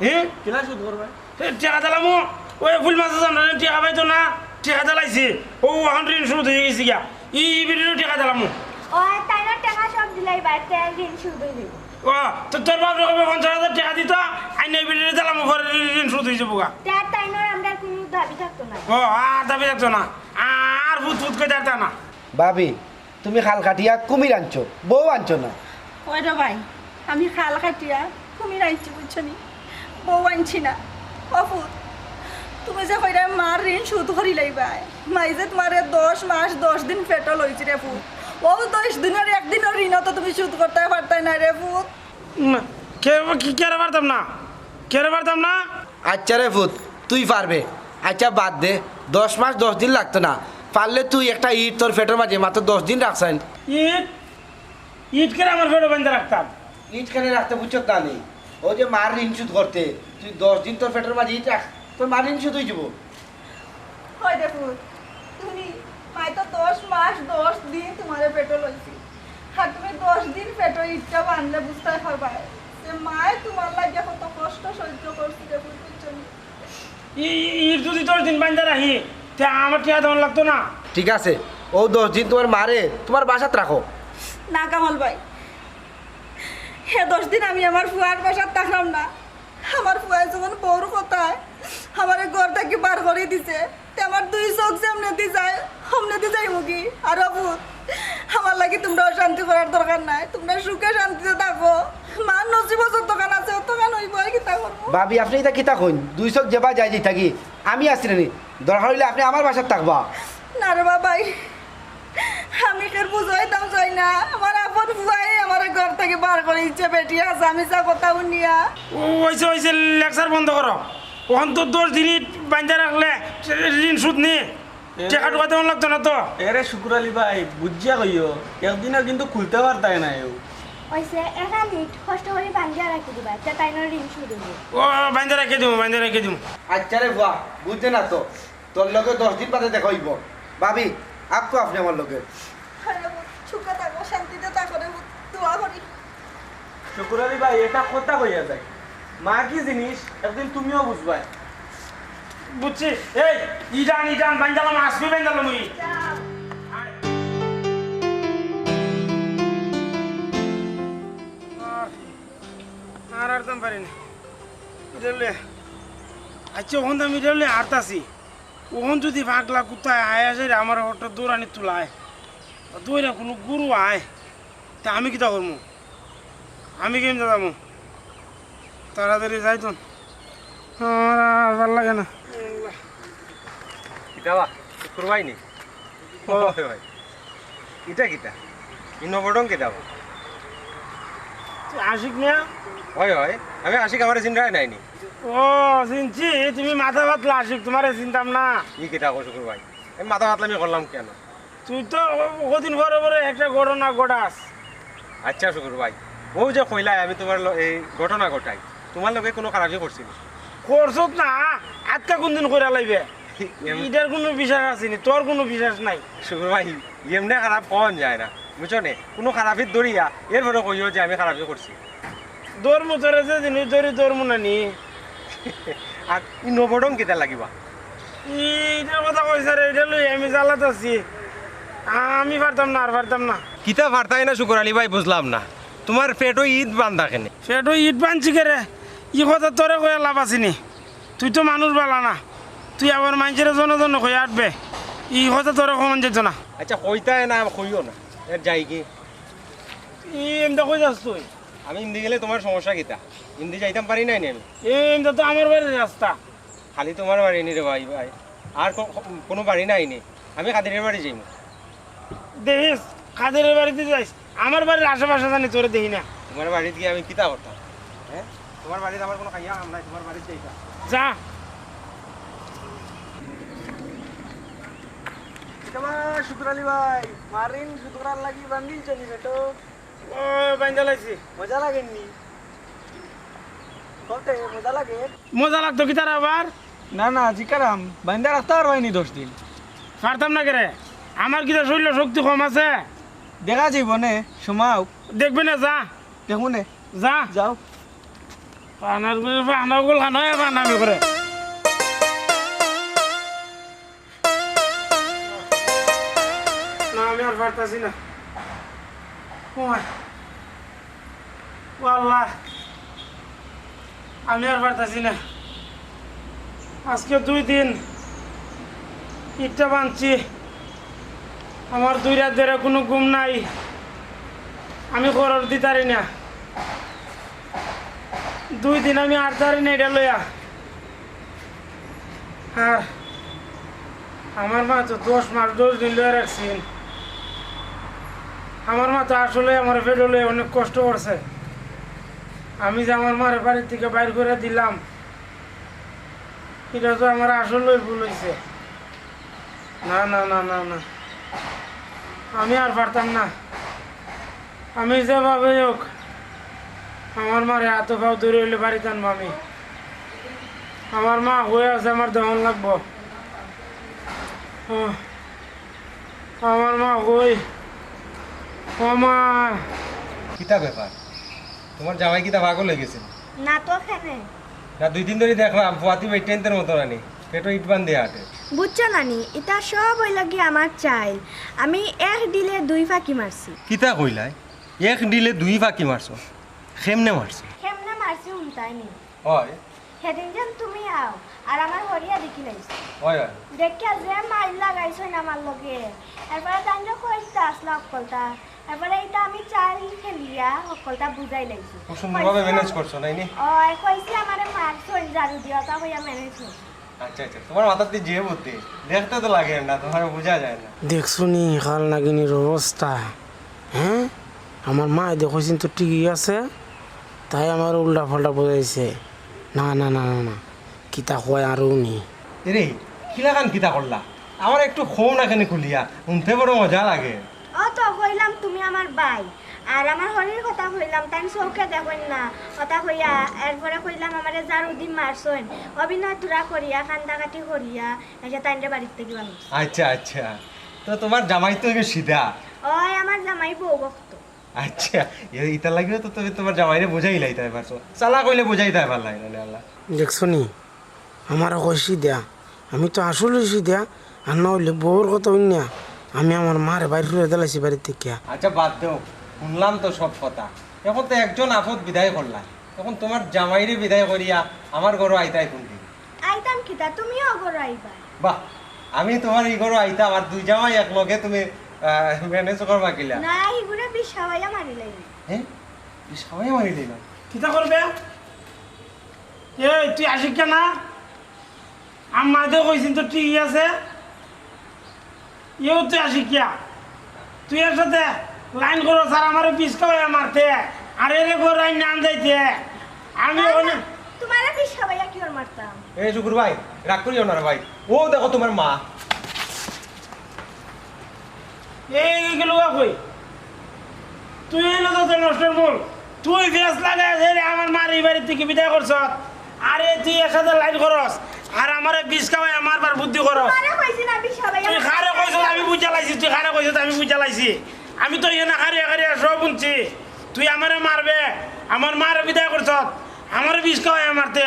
হে? কিলা শোধ করবায়? হে, টেকা দিলামু। ওই ফুল মাছ আছে, আমরা টেকা পাইতো না, টেকা দিলাইছি। ও, অখন ঋণ শোধ অইগেছে গিয়া। ই, ই বেটিরও টেকা দিলামু। ও, তাইনর টেকা সব দিলাইবায়, তে ঋণ শোধ অইযিবো। ও, তো তোর বাপরে কইবে পঞ্চাশ হাজার টেকা দিতো, আইনা ই বেটিরে দিলামু, পরে ঋণ শোধ অইযিবোগা। তে আর তাইনর আমরার কুনু দাবি থাকতো না। ও, আর দাবি থাকতো না। আর ফুত ফুত কইতায় পারতা না। ভাবি, তুমি খাল কাটিয়া কুমির আনছো, বউ আনছো না। ওই রে ভাই, আমি খাল কাটিয়া কুমির আনছি, বুঝছো নি? বউ আনছি না। ও ফুত, তুমি যে কইরায় মার ঋণ শোধ করিলাইবায়, মায় যে তুমারে দশ মাস দশ দিন পেটো লইছি রে ফুত। অউ দশ দিনর একদিনর ঋণও তো তুমি শোধ করতায় পারতায় না রে ফুত। না, কে, কি, কেরে পারতাম না? কেরে পারতাম না? আচ্ছা রে ফুত, তুই পারবে। আচ্ছা বাদ দে, দশ মাস দশ দিন লাগতো না। পারলে তুই একটা ইট তোর পেটর মাঝে মাত্র দশ দিন রাখছইন। ইট? ইট কেনে আমার পেটো বাইন্ধা রাখতাম? ইট কেনে রাখতে বুঝছত না নি? অউ যে মার ঋণ শোধ করতে, তুই দশ দিন তোর পেটর মাঝে ইট রাখ, তোর মার ঋণ শোধ অইযিবো। অয় দেখো, তুমি, মায় তো দশ মাস দশ দিন তুমারে পেটো লইছি, আর তুমি দশ দিন পেটো ইটটা বান্ধলে বুঝতায় পারবায় যে মায় তুমার লাগিয়া কত কষ্ট সহ্য করছি রে ফুত, বুঝছো নি? ই-, ই-, ইট যুদি দশ দিন বাইন্ধা রাখি, তে আমার টেকা দেওয়ান লাগতো না। ঠিক আছে, অউ দশ দিন তুমার মারে তুমার বাসাত রাখো। না কামাল ভাই, হে দশ দিন আমি আমার ফুয়ার বাসাত থাকরাম না। আমার ফুয়ায় যখন বউর কথায় আমারে ঘর থাকি বার করি দিছে, তে আমার দুই চউখ যেমনেদি যায়, অমনেদি যাইমুগি। আর ও ফুত, আমার লাগি তুমরা অশান্তি করার দরকার নাই, তুমরা সুখে শান্তিতে থাকো। মার নসিবো যতখান আছে, অতখান অইবো, আর কিতা করমু? ভাবি, আপনে ইতা কিতা কইন? দুই চউখ যেবায় যায় যাইতাগি, আমি আছি নি, দরকার অইলে আপনে আমার বাসাত থাকবা। না রে বাবাই, আমি কেউরে বুঝাইতাম চাই না, আমার আপন ফুয়ায় আমারে ঘর থাকি বার করি দিছে, বেটি হাছা মিছা কথা হুনিয়া। ও, অইছে, অইছে, lecture বন্ধ করো। অখন তো দশ দিন ইট বাইন্ধা রাখলে ঋণ শোধ নি। এরে টেকা টুকা দেওয়ান লাগতো না তো। এরে শুকুর আলী ভাই, বুঝিয়া কইও, একদিনও কিন্তু খুলতে পারতায় না এও। অইছে, এখান ইট কষ্ট করি বাইন্ধা রাখি দিবায়, তে তাইনর ঋণ শোধ অইবো। ও, বাইন্ধা রাখি দিমু, বাইন্ধা রাখি দিমু। আচ্ছা রে ফুয়া, বুঝে না তো। তোর লগে দশ দিন বাদে দেখা অইবো। ভাবি, আক্কো আপনে আমার লগে। আরে বাবা, সুখে থাকো, শান্তিতে থাকো রে, দোয়া করি। শুকুর আলী ভাই, এটা কথা কইয়া যায়। মা কি জিনিস, একদিন তুমিও বুঝবায়। বুঝছি। এই, ইটান, ইটান, বাইন্দালাম, আসবি বাইন্দালাম, ওই। আর, আর আরতাম পারি না। ইটা লইয়া, আচ্ছা, অখন তো আমি ইটা লইয়া আরতাছি। অখন যুদি পাগলা কুত্তায় আয়া যায় রে, আমার হঠাৎ দৌড়ানি তুলায়, আর দৌড়া কুনু গরু আয়, তে আমি কিতা করমু? আমি কেমনে যামু? তাড়াতাড়ি যাইতন, আমার আর ভালা লাগে না। কিতা বা? শুকুর ভাই নি? ও। অয়, অয়। ইটা কিতা? ই নবঢং কিতা বা? তুই আশিক না? অয়, অয়। আমি আশিক, আমারে চিনরায় নায় নি? ও, চিনছি। তুমি মাথা ফাতলা আশিক, তুমারে চিনতাম না। ই কিতা কও শুকুর ভাই? আমি মাথা ফাতলামি করলাম কেনে? তুই তো কদিন পরে পরে একটা ঘটনা ঘটাস। আচ্ছা শুকুর ভাই, অউ যে কইলায় আমি তুমার ল-, এই ঘটনা ঘটাই, তুমার লগে কুনু খারাপি করছি নি? করছত না, আজকা কুনদিন কইরা লাইবে? এম- ইটার কুনু বিশ্বাস আছে নি, তোর কুনু বিশ্বাস নাই। শুকুর ভাই, এমনে খারাপ কওন যায় না, বুঝছো নে? কুনু খারাপিত ধরিয়া এরপরে কইও যে আমি খারাপি করছি। ধরমু তোরে, যে জিনিস ধরি ধরমু না নি। আর ই নবঢং কিতা লাগি বা? ইটার কথা কইছে রে, ইটা লই আমি জ্বালাত আছি। আমি পারতাম না, আর পারতাম না। কিতা পারতায় না শুকুর আলী ভাই, বুঝলাম না। তুমার পেটো ইট বান্ধা কেনে? পেটো ইট বান্ধছি কেরে? ই কথা তোরে কইয়া লাভ আছে নি? তুই তো মানুষ ভালা না, তুই আবার মাইনষরে জনে জনে কইয়া আটবে। ই কথা তোরে কওন যাইতো না। আচ্ছা, কইতায় না, কইও না। এর যাই কি? ই এমনে কই যাস তুই? আমি ইমদি গেলে তুমার সমস্যা কিতা? ইমদি যাইতাম পারি নায় নি আমি? এ, ইমদি তো আমার বাড়ির রাস্তা। খালি তুমার বাড়ি নি রে ভাই, ভাই। আর কো-, কো-, কুনু বাড়ি নাই নি? আমি কাদিরের বাড়ি যাইমু। দেখিস, কাদিরের বাড়িত যাইস। আমার বাড়ির আশেপাশে জানি তোরে দেখি না। তুমার বাড়িত গিয়া আমি কিতা করতাম? হ্যাঁ? তুমার বাড়িত আমার কুনু খাইয়া কাম নাই, তুমার বাড়িত যাইতাম। যা। কিতা বা শুকুর আলী ভাই, মার ঋণ শুধ করার লাগি বান্ধিলছো নি পেটো? ও, বান্ধা লাইছি। মজা লাগে নি? কও তে, মজা লাগে? মজা লাগতো কিতার আবার? না, না, জিকারাম, বান্ধা রাখতা পারবায় নি দশ দিন? পারতাম না কেরে? আমার কিতা শরীলো শক্তি কম আছে? দেখা যাইবো নে, সময় আউক। দেখবে না, যা। দেখমু নে। যা। যাও। পানার গুলি পানা গুল খানো, এ পানা আমি করে। না, আমি আর পারতাছি না। ও মা। ও আল্লাহ, আমি আর পারতাছি না। আজকে দুই দিন ইটটা বান্ধছি, আমার দুই রাইত ধরে কুনু ঘুম নাই, আমি খরর দিতারি না। দুই দিন আমি আটতারি না ইটা লইয়া। আর আমার মা তো দশ মাস দশ দিন লইয়া রাখছিল। আমার মা তো আসলে আমার পেটো লইয়া অনেক কষ্ট করছে। আমি যে আমার মারে বাড়ির থাকি বাইর করি দিলাম, ইটা তো আমার আসলেই ভুল অইছে। না, না, না, না, না, আমি আর পারতাম না। আমি যেভাবেই হোক, আমার মারে আতো পাও ধরি অইলে বাড়িত আনমু আমি। আমার মা কই আছে, আমার দেখন লাগবো। আহ, আমার মা কই? ও মা! কিতা ব্যাপার? তুমার জামাই কিতা পাগল অইগেছে? না তো, কেনে? না, দুই দিন ধরি দেখরাম, ফুয়াতি বেটিন্তর মতো নানি, পেটো ইট বান্ধিয়া আটে। বুঝছো নানি, ইতা সব অইলো গি আমার চাইল। আমি এক ঢিলে দুই পাখি মারছি। কিতা কইলায়? এক ঢিলে দুই পাখি মারছো? কেমনে মারছো? কেমনে মারছি হুনতায় নি? অয়। হেদিন যেন তুমি আও, আর আমার হরিয়া দেখিলাইছো। অয়, অয়। দেখিয়া যে মাইর লাগাইছইন আমার লগে, এরপরে তাইনরে কইতা আছলা হক্কলতা, এরপরে ইতা আমি চাইল খেলিয়া হক্কলতা বুঝাইলাইছি। খুব সুন্দরভাবে কইছি manage আম-, করছো, নায় নি? অয়, কইছি আমারে মারছইন ঝাড়ু দিয়া, তা কইয়া manage করছি। আচ্ছা, আচ্ছা, তুমার মাথাত দি যে বুদ্ধি, দেখতে তো লাগে না, তুমারে বুঝা যায় না। দেখছো নি কাল নাগিনীর অবস্থা? হ্যাঁ, আমার মায় দেখছইন তো ঠিকই আছে, তাই আমারে উল্টা পাল্টা বুঝাইছে। না, না, না, না, না, কিতা কয় আরো নি। এরে, কিলাখান কিতা করলা? আমারে একটু কও না কেনে খুলিয়া, হুনতে বড় মজা লাগে। ও তো কইলাম তুমি আমার ভাই, আর আমার হরির কথা কইলাম, তাইন চউখে দেখইন না, কথা কইয়া, এরপরে কইলাম আমারে ঝাড়ু দি মারছইন, অভিনয় থুড়া করিয়া, কান্দাকাটি করিয়া, এসে তাইনরে বাড়িত থাকি বারইছি। আচ্ছা, আচ্ছা, তো তুমার জামাই তো অইলো সিধা। অয়, আমার জামাই বউ ভক্ত। আচ্ছা, এ-, ইতার লাগিও তো তুমি তুমার জামাইরে বুঝাইলাইতায় পারছো, চালাক অইলে বুঝাইতায় পারলায় না, আল্লাহ। দেখছো নি? আমারে কইছি দেয়া, আমি তো আসলেই সিধা, আর না অইলে বউর কথা হুনিয়া আমি আমার মারে বাইর করি দিলাইছি বাড়িত থাকি। আচ্ছা, বাদ দেও, হুনলাম তো সব কথা। অখন তো একজন আপদ বিদায় করলা, অখন তুমার জামাইরে বিদায় করিয়া আমার ঘরো আইতায় কুনদিন? আইতাম কিতা, তুমিও ঘরো আইবায়। বাহ, আমি তুমার ই ঘরো আইতাম, আর দুই জামাই এক লগে তুমি, আহ, ম্যানেজ করবা কিলা? না, ইগুরে বিষ খাওয়াইয়া মারিলাই। হে? বিষ খাওয়াইয়া মারিলাই না? কিতা করবে? এই, তুই আশিক না? আম্মায় তো কইছইন তো ঠিকই আছে। ইও তুই আশিক কিয়া? তুই এর সাথে লাইন করো, স্যার, আমারে বিষ খাওয়াইয়া মারতে, আর এরে ঘর আইন নাম যাইতে। আমি না, ওখানে না, তুমারে বিষ খাওয়াইয়া কিওর মারতাম? এ শুকুর ভাই, রাগ করিও না রে ভাই। ও দেখো তুমার মা। এই গেল কই? তুই হইলো তো নষ্টের মূল। তুই ফেস লাগাই আছে রে, আমার মার এই বাড়ির থেকে বিদায় করছ। আরে তুই এর সাথে লাইন করস, আর আমারে বিষ খাওয়াই আমার বার বুদ্ধি করস। কারে কইছি না বিষ খাওয়াই? তুই কারে কইছস আমি বুঝা লাইছি, তুই কারে কইছস আমি বুঝা লাইছি। আমি তো ইয়ে না কারে কারে সব শুনছি। তুই আমারে মারবে, আমার মারে বিদায় করছ, আমারে বিষ খাওয়াই মারতে।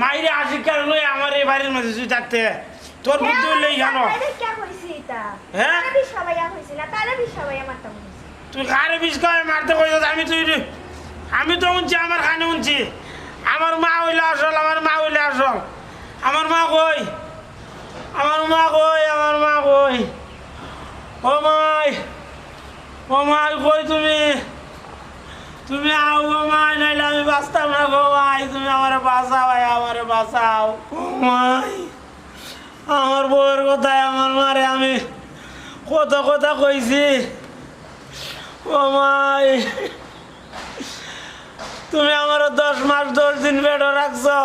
মাইরে আশিক কার লই আমার এই বাড়ির মধ্যে তুই থাকতে। তোর বুদ্ধি হইলে ইখানো। তারে কে কইছি এটা? হ্যাঁ? তারে বিষ খাওয়াইয়া কইছি না, তারে বিষ খাওয়াইয়া মারতাম কইছি। তুই কারে বিষ খাওয়াই মারতে কইছস? আমি তুই, আমি তো শুনছি, আমার কানে শুনছি। আমার মা হইলে আসল, আমার মা হইলে আসল। আমার মা কই? আমার মা কই? আমার মা কই? ও মাই, ও মাই, কই তুমি? তুমি আও গো মাই, নাইলে আমি বাঁচতাম না গো মাই। তুমি আমারে বাঁচাও, আয় আমারে বাঁচাও। ও মাই, আমার বউর কথায় আমার মারে আমি কত কথা কইছি। ও মাই, তুমি আমারে দশ মাস দশ দিন পেটো রাখছো।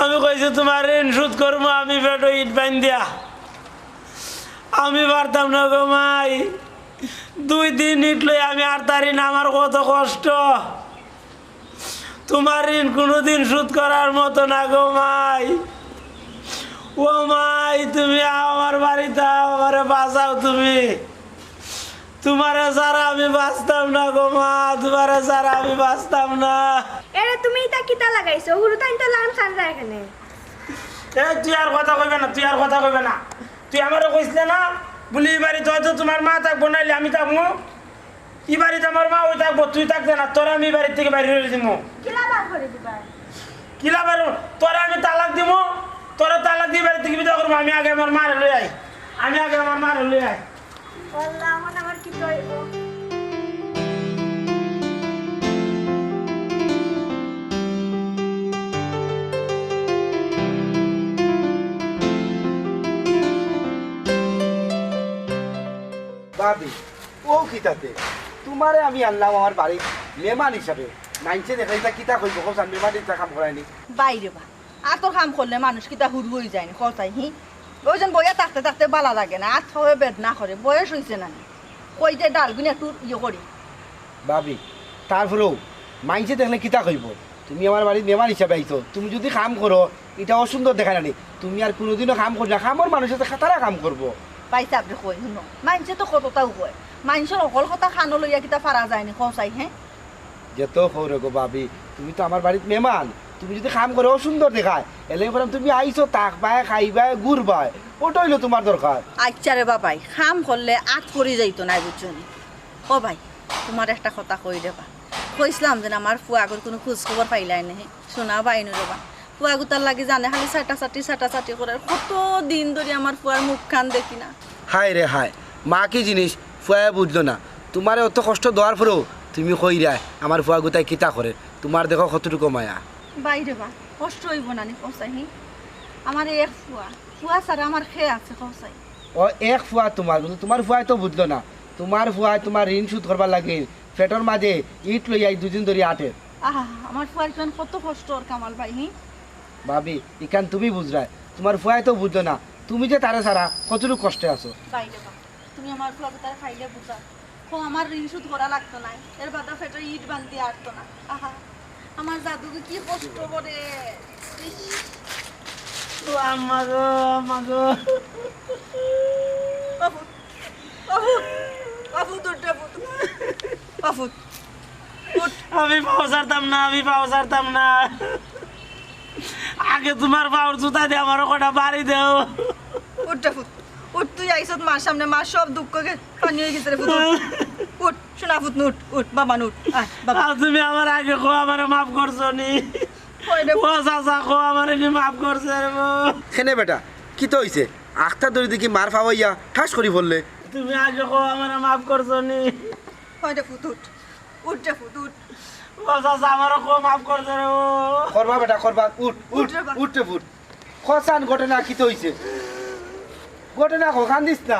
আমি কইছি তুমার ঋণ শোধ করমু আমি পেটো ইট বাইন্দিয়া। আমি পারতাম না গো মাই, দুই দিন ইট লই আমি আটতারি না, আমার কত কষ্ট। তুমার ঋণ কুনুদিন শোধ করার মতো না গো মাই। ও মাই, তুমি আও আমার বাড়িত আও, আমারে বাঁচাও তুমি। তুমারে ছাড়া আমি বাঁচতাম না গো মা, তুমারে ছাড়া আমি বাঁচতাম না। এরে, তুমি ইতা কিতা লাগাইছো? হুরুতাইন তো লান খান যায় এখানে। এ, তুই আর কথা কইবে না, তুই আর কথা কইবে না। তুই আমারে কইছলে না, বুলি ই বাড়িত হয়তো তুমার মা থাকবো, নাইলে আমি থাকমু। ই বাড়িত আমার মা ওই থাকবো, তুই থাকতে না, তোরে আমি ই বাড়ির থেকে বাইর করি দিমু। কিলা বার করি দিবা? কিলা বার? তোরে আমি তালাক দিমু, তোরে তালাক দিয়া ই বাড়ির থেকে বিদায় করমু। আমি আগে আমার মারে লই আই, আমি আগে আমার মারে লই আই। আল্লাহ, এখন আমার কিতা অইবো? ভাবি, ও কিতাতে? তুমারে আমি আনলাম আমার বাড়িত মেহমান হিসাবে। মাইনষে দেখলে ইতা কিতা কইবো, কও চাইন, মেহমান ইতা কাম করায়নি। বাইরে বা, আতর কাম করলে মানুষ কিতা হুরু অইযায়নি, কও চাই, হি? ওই যেন বইয়া থাকতে থাকতে বালা লাগে না, আত পাওয়ে বেদনা করে, বয়স অইছে না নি? কইতে ডালগুন একটু ইয়ে করি। ভাবি, তারপরেও মাইনষে দেখলে কিতা কইবো? তুমি আমার বাড়িত মেহমান হিসাবে আইছো, তুমি যুদি কাম করো, ইটা অসুন্দর দেখায় না নি? তুমি আর কুনুদিনও কাম করবে না, কামর মানুষ আছে, তারা কাম করবো। ভাইসাবরে কই, হুনো, মাইনষে তো কততাউ কয়, মাইনষর হকল কথা কানো লইয়া কিতা পারা যায়নি, কও চাই, হে? যেতা কও রে গো ভাবি, তুমি তো আমার বাড়িত মেহমান, তুমি যুদি কাম করো অসুন্দর দেখায়, এরলাগি কইরাম তুমি আইছো, থাকবায়, খাইবায়, ঘুরবায়, ওটা অইলো তুমার দরকার। আইচ্ছা রে বাবাই, কাম করলে আত পড়ি যাইতো নায়, বুঝছো নি? ও ভাই, তুমারে একটা কথা কই রে বা, কইছলাম যেন আমার ফুয়াগুর কুনু খোঁজ খবর পাইলায় নি, হুনা পাইনু রে বা। ফুয়াগুতার লাগি জানে খালি চাটাচাটি, চাটাচাটি করের। কত দিন ধরি আমার ফুয়ার মুখখান দেখি না। হায় রে হায়, মা কি জিনিস, ফুয়ায় বুঝলো না। তুমারে অত কষ্ট দেওয়ার পরেও তুমি কইরায় আমার ফুয়াগুতায় কিতা করের। তুমার দেখো কতটুকু মায়া। বাইরে বা, কষ্ট অইবো না নি, কও চাই, হি? আমার এক ফুয়া, ফুয়া ছাড়া আমার কে আছে, কও চাই? ও এক ফুয়া তুমার, কিন্তু তুমার ফুয়ায় তো বুঝলো না। তুমার ফুয়ায় তুমার ঋণ শোধ করবার লাগি পেটর মাঝে ইট লইয়া ই দুদিন ধরি আটের। আহা, আমার ফুয়ার ইখান কত কষ্ট অর কামাল ভাই, হি? ভাবি, ইখান তুমি বুঝরায়, তুমার ফুয়ায় তো বুঝলো না, তুমি যে তারে ছাড়া কতটুকু কষ্টে আছো। বাইরে বা, তুমি আমার ফুয়ারে তারে খাইলে বুঝা। কও, আমার ঋণ শোধ করা লাগতো নায়, এর বাদে পেটো ইট বান্দিয়া আটতো না। আহা, আমার জাদুগু কি কষ্ট করে। ইস। ও আম্মা গো, আম্মা গো। বাবু, বাবু, বাবু, তোর বাবু, বাবু। উঠ। আমি পাও ছাড়তাম না, আমি পাও ছাড়তাম না। আগে তুমার পাওর জুতা দিয়া আমারে কয়টা বাড়ি দেও। উঠ রে পুত, উঠ, তুই আইছত মার সামনে, মার সব দুঃখ গে-, পানি অই গেছে রে পুত, উঠ। উঠ, সোনা পুত, উঠ, উঠ, বাবা, উঠ, আয়, বাবা। আর তুমি আমারে আগে কও, আমারে মাফ করছো নি? কই রে? ও চাচা, কও, আমারে নি মাফ করছো রে বা? কেনে বেটা, কিতা অইছে? আখতা ধরি দেখি মার ফাওয়াইয়া ঠাস করি পড়লে। তুমি আগে কও, আমারে মাফ করছো নি? হয় রে ফুত, উঠ। উঠ রে ফুত, উঠ। ও চাচা, আমারে কও, মাফ করছো রে ও। করবা বেটা, করবা। উঠ, উঠ, উঠ রে বা। উঠ রে ফুত। কছান ঘটনা কিতা অইছে? ঘটনা ক, কান্দিস না।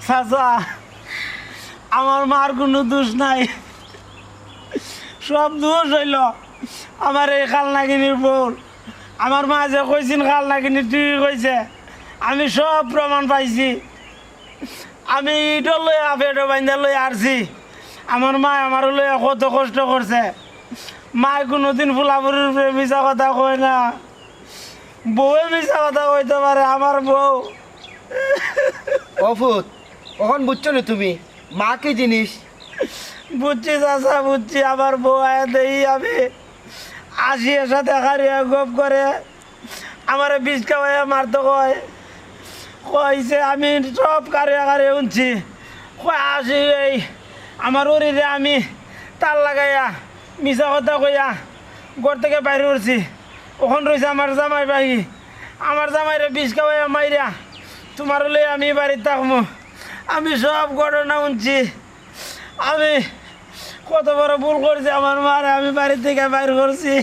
চাচা, আমার মার কুনু দুষ নাই, সব দুষ অইলো আমার এই খালনাগিনীর বউর। আমার মায় যে কইছিন খালনাগিনী ঠিকই কইছে, আমি সব প্রমাণ পাইছি। আমি ইটর লইয়া পেটো বাইন্দা লইয়া আরছি। আমার মায় আমারে লইয়া কত কষ্ট করছে। মায় কুনুদিন ফুলাফুরির উপরে মিছা কথা কয় না। বউয়ে মিছা কথা কইতে পারে, আমার বউ। ও ফুত, অখন বুঝছো নি তুমি মা কি জিনিস? বুঝছি চাচা, বুঝছি। আমার বউ আয়া দেই আমি আশি এর সাথে খারিয়া গপ করে, আমারে বিষ খাওয়াইয়া মারতো কয়। কইছে আমি সব কারে কারে হুনছি। কয় আশি এই আমার উরিরে আমি তার লাগাইয়া মিছা কথা কইয়া ঘর থেকে বাইর করছি। অখন রইছে আমার জামাই বাহি, আমার জামাইরে বিষ খাওয়াইয়া মাইরা তোমারে লইয়া আমি বাড়িত থাকমু। আমি সব ঘটনা হুনছি। আমি কত বড় ভুল করছি, আমার মারে আমি বাড়ি থেকে বাইর করছি।